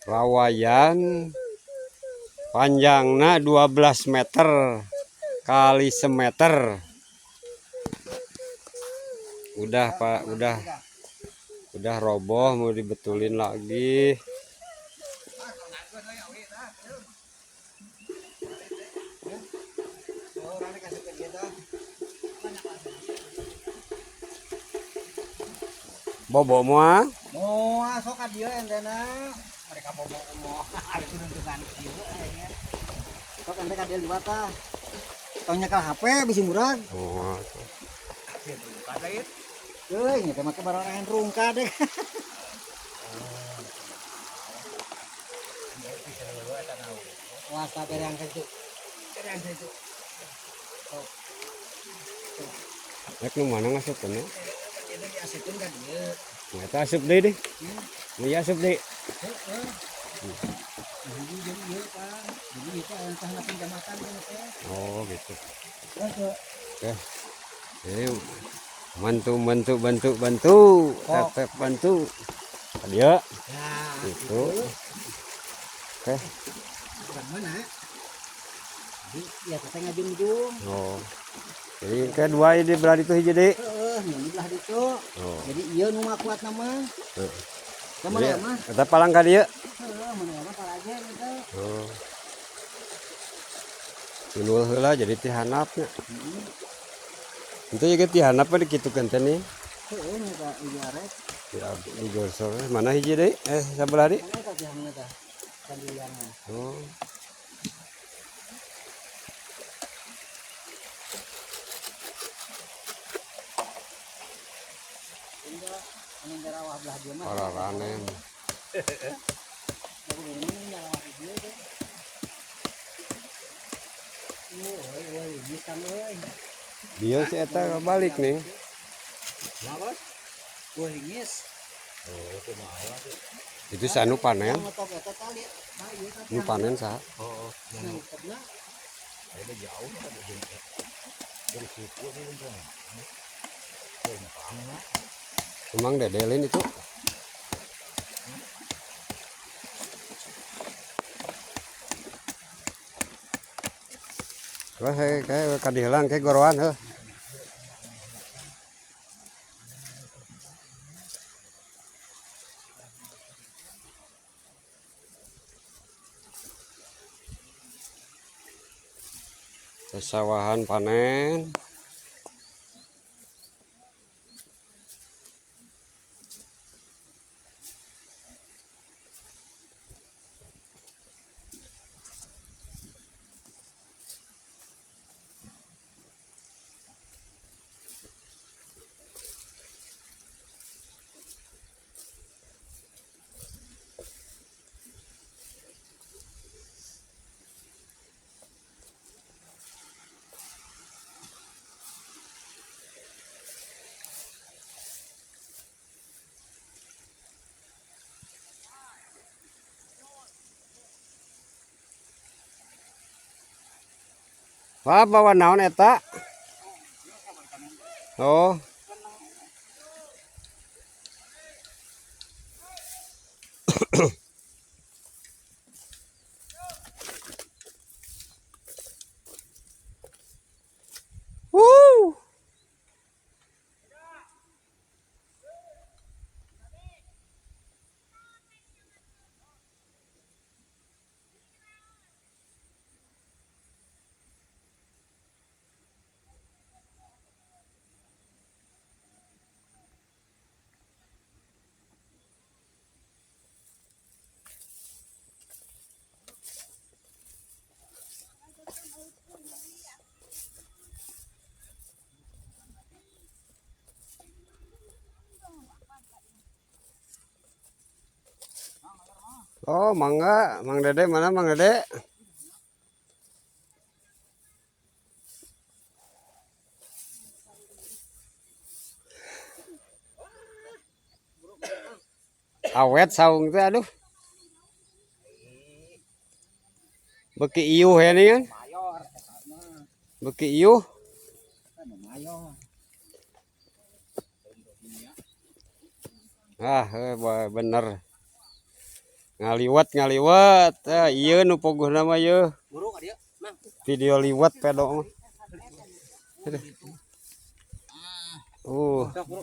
Rawayan panjangna 12 meter kali semeter. Udah Pak, udah roboh, mau dibetulin lagi. Bobo moal? Moal sok ka dieu entena. Mereka bobo moal ari nuntungan kieu nya. Sok ente ka dieu liwat tah. Tong nyekel HP bisi murag. Oh. Euy, nya teh make barorehan rungkad deh. Wasta bereang ka ditu. Bereang ka ditu. Sok. Rek nu mana ngasupkeun? Itu diasupkeun ka dieu. Nah, eta asup deui deh. Nu ieu asup deui. Heeh. Jadi jadi ieu Pak. Jadi itu aya tah napin jambatan kan teh. Oh, gitu. Oke. Oke. Jadi bantu bantu bantu bantu. Tep bantu. Dia. Ya, gitu. Oke. Kurang mana? Jadi ya teh ngajung-jung. Oh. Jadi kedua ini belah itu hiji deui. Heeh, ini belah ditu. Oh. Jadi ieu nu mah kuat nama. Heeh. Ka mana mah? Eta palang ka dieu. Heeh, mana mah paraje gitu. Oh. Tunul heula jadi ti handapnya. Heeh. Itu juga ti handap dikitukeun teh nih. Heeh, nya ka ieu arek. Ya, digosok. Mana hiji deui? Sabelah deui. Mana eta tiangna tah? Kandianna. Oh. Pararanen. Dia si eta balik nih. Itu sanu panen. Nu panen saha? Oh, jauh dari situ. Emang dedelin itu. Wah, kayak kadihelang kayak goroan heuh. Sawahan panen. Wah, bawa naon eta? Oh. Wuh. Oh, mangga, Mang Dede mana Mang Dede? Awet saung teh aduh. Beki iuh ya nih kan? Beki iuh. Ah, bener. Ngaliwat ngaliwat. Ah, ieu nu puguhna mah ieu. Buru ka dieu, Mang. Video liwat pedo mah. Aduh. Sok buru.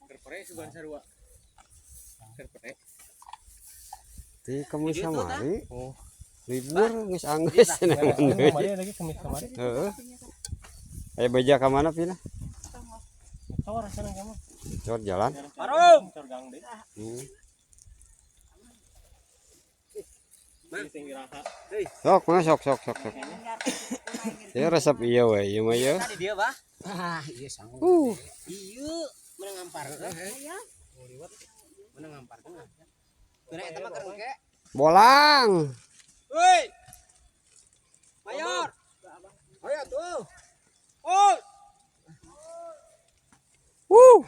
Kerpere sugan sarua. Kerpere. Di Kamis kamari. Oh. Libur geus anggeus neangan deui. Kemarin lagi kemis kemarin. Heeh. Aya beja ka mana Pina? Cor sana kamu. Cor jalan. Parum. Cor gang deh. Sok mah sok sok sok sok. Ya resep iya we, ieu mah ieu. Tadi dia, Bah. Ah, iya sanggup. Iya, menang ngampar. Heeh. Menang ngampar. Kena eta mah keur engke. Bolang. Woi. Mayor. Ayo tuh. Oh. Wuh.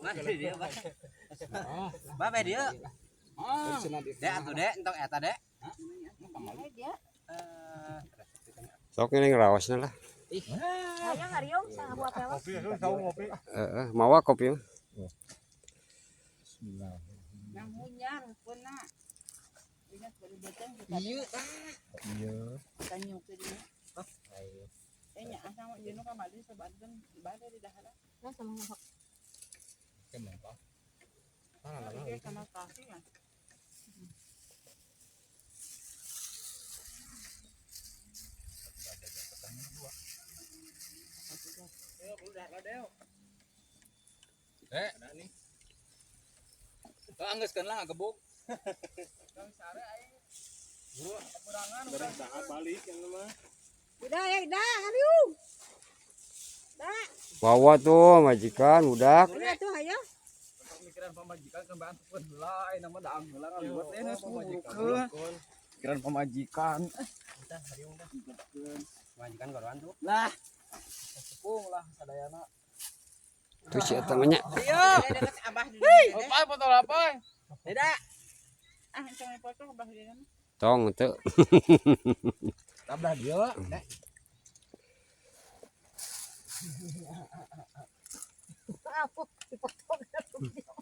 Nah, dia, Bah. Bah, bae dia. Dek atuh dek, entong eta dek. Sok ngeling raosna lah. Hayang hariung saha buat Kopi, lu tahu ngopi. Heeh, mawa kopi mah. Nang hujan puna. Iya. Iya. Nah, sama ngahok. Dek, nih. Oh, anggeus keun lah ngagebuk. Beres dahar balik yang mah. Udah ya, udah hariung. Dah, Bawa tuh majikan budak. udah tuh hayang. Pikiran pamajikan kan bahan tepun heula, ayeuna mah daang heula ngaliwat teh geus burukeun. Pikiran pamajikan. Pamajikan garuan tuh. Lah. Sepung lah sadayana. Tuh si eta mah nya. Iya. Abah Apa foto apa? Tidak. Ah, jangan foto abah di mana? Tong teu. Tablah dia. Aku dipotong.